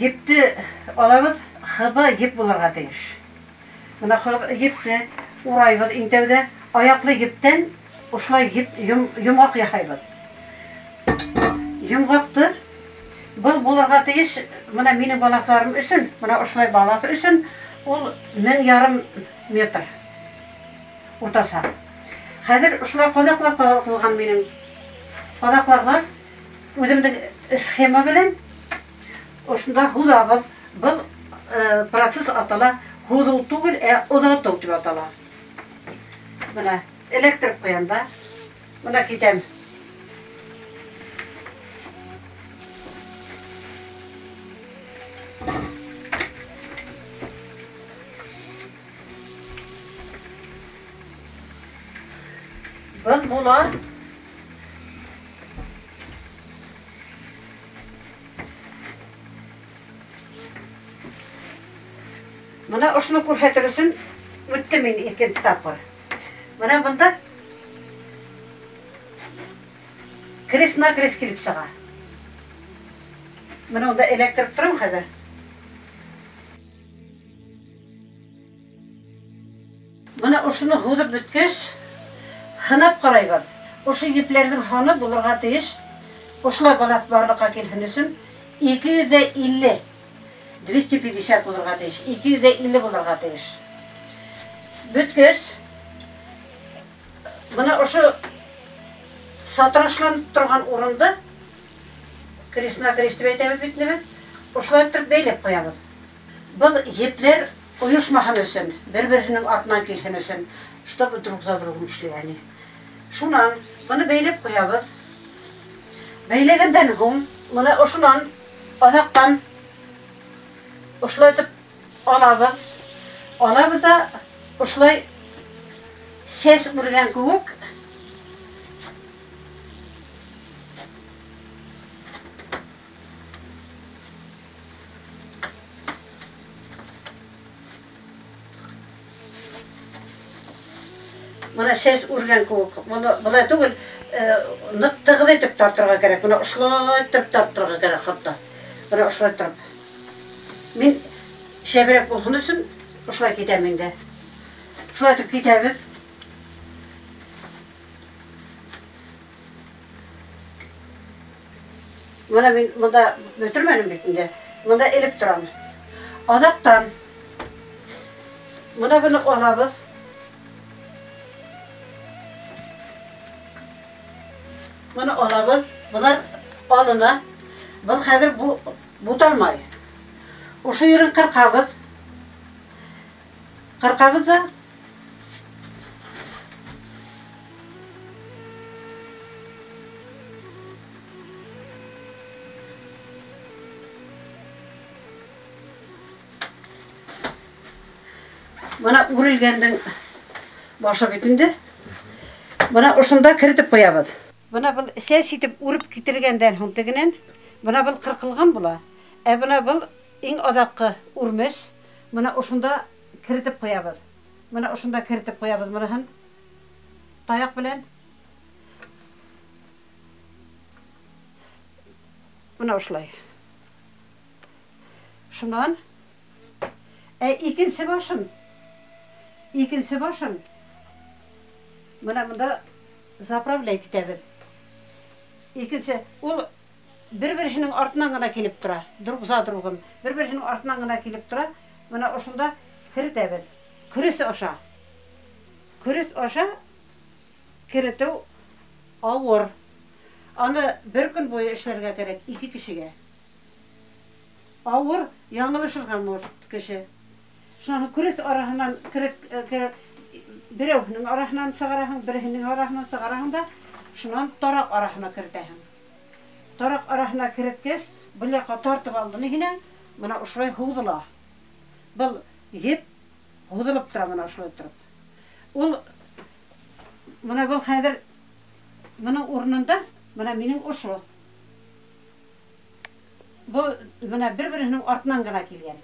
Епте алабыҙ, хыбы еп булырға тейеш. Бына епте урайбыҙ иң тәүҙә, аяҡлы ептән ошолай еп йомғаҡ яһайбыҙ. Йомғаҡты был булырға тейеш, бына минең балаҫларым өсөн, бына ошолай балаҫ өсөн ул 1500 метр уртаса. Хәҙер ошолай ҡаҙаҡлар ҡуйылған минең. Ҡаҙаҡларға үҙемдең схема белән ошонда һуҙабыҙ. Был процесс атала һуҙыу түгел, ә оҙатыу тип атала. Бына эләктереп ҡуям да, бына китәм. Был була бына ошоно күрһәтер өсөн үттем мин икенсе тапҡыр. Бына бында крест-накрест килеп сыға. Бына унда эләктереп торам хәҙер. Бына ошоно һуҙып бөткәс, һынап ҡарайбыҙ. Ошо епләрҙең һаны булырға тейеш. Ошолай балаҫ барлыҡҡа килһен өсөн 250, 250 булырға тейеш, 250 булырға тейеш. Бөткәс, бына ошо сатрашланып торған урынды крест-накрест тип әйтәбеҙ бит инде беҙ, ошолай итеп бәйләп ҡуябыҙ. Был епләр ойошмаһын өсөн, бер-береһенең артынан килһен өсөн, чтобы друг за другом шли они. Шунан быны бәйләп ҡуябыҙ. Бәйләгәндән һуң быны ошонан аҙаҡтан ошолай итеп алабыҙ. Алабыҙ ҙа ошолай сәс үргән кеүек бына сәс үргән кеүек. Быны былай түгел, ныҡ тығыҙ итеп тартырға кәрәк. Бына ошолай итеп тартырға кәрәк хатта. Бына ошолай итеп. Мин шәберәк булһын өсөн ошолай китәм инде. Шулай итеп китәбеҙ. Бына мин бында бөтөрмәнем бит инде. Бында элеп торам. Аҙаҡтан бына быны алабыҙ. Быны алабыҙ. Былар алына. Был хәҙер буталмай. Ошо ерен ҡырҡабыҙ. Ҡырҡабыҙ ҙа бына үрелгәндең башы бит инде. Бына ошонда керетеп ҡуябыҙ. Бына был сәс итеп үреп китергәндән һуң тегенән, бына был ҡырҡылған була. Ә бына был иң аҙаҡҡы үрмәс, бына ошонда керетеп ҡуябыҙ. Бына ошонда керетеп ҡуябыҙ быныһын таяҡ белән. Бына ошолай. Шунан ә икенсе башын, икенсе башын бына бында заправлять итәбеҙ. Икенсе, ул бер-береһенең артынан ғына килеп тора, друг за другом. Бер-береһенең артынан ғына килеп тора. Бына ошонда керетәбеҙ. Көрөс аша. Көрөс аша керетеү ауыр. Аны бер көн буйы эшләргә кәрәк ике кешегә. Ауыр, яңылышырға может кеше. Шунан көрөс араһынан керет, берәүһенең араһынан сығараһың, береһенең араһынан сығараһың да, шунан тараҡ араһына керетәһең. Тараҡ араһына кереткәс, был яҡҡа тартып алдың һинән, бына ошолай һуҙыла. Был еп һуҙылып тора бына ошолай тороп. Ул бына был хәҙер бының урынында бына минең ошо. Был бына бер-береһенең артынан ғына килгән.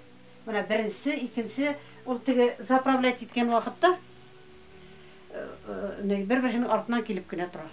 Бына беренсе, икенсе, ул теге заправлять иткән ваҡытта бер-береһенең артынан килеп кенә тора.